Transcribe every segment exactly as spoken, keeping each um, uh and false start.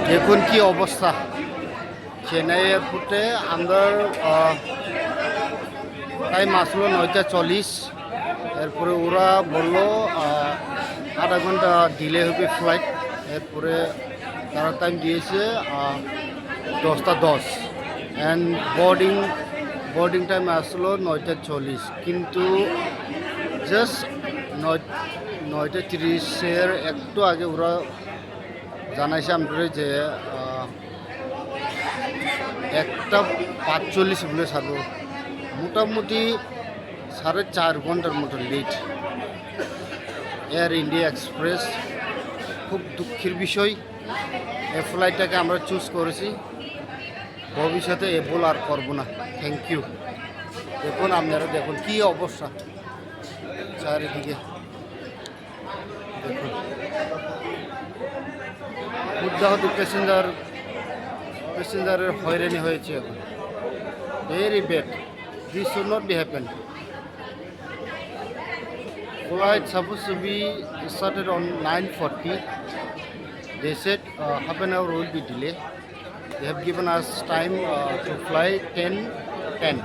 দেখুন কি অবস্থা চেন্নাই এয়ারপোর্টে। আমরা টাইম আসলো নয়টা চল্লিশ। এরপরে ওরা বললো আহ, আধা ঘন্টা ডিলে হবে ফ্লাইট। এরপরে তারা টাইম দিয়েছে আহ, দশটা দশ। অ্যান্ড বোর্ডিং বোর্ডিং টাইম আসলো নয়টা চল্লিশ, কিন্তু জাস্ট নয় নয়টা তিরিশের একটু আগে ওরা জানাইছে আমরা যে আহ, একটা পাঁচচল্লিশ বলে ছাড়বো। মোটামুটি সাড়ে চার ঘন্টার মতো লেট। এয়ার ইন্ডিয়া এক্সপ্রেস, খুব দুঃখের বিষয়। এই ফ্লাইটটাকে আমরা চুজ করেছি, ভবিষ্যতে এ ভুল আর করবো না। Thank you. দেখুন আপনারা, দেখুন কি অবস্থা চারিদিকে। দেখুন, হুদ্দা হুদ্দি প্যাসেঞ্জার প্যাসেঞ্জারের হয়রানি হয়েছে এখন। Very bad. This should not be happen. Flight supposed to be started on nine forty. They said uh, half an hour will be delay. They have given us time uh, to fly ten ten,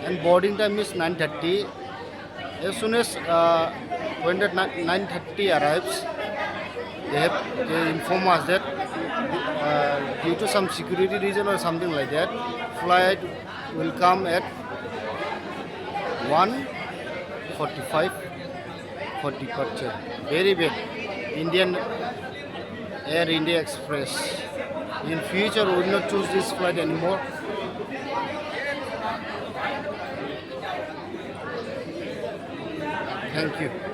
and boarding time is nine thirty. As soon as uh, when the nine thirty arrives, they have they inform us that uh, due to some security reason or something like that, flight will come at one forty-five for departure. Very bad. Indian Air India Express. In future, we will not choose this flight anymore. Thank you.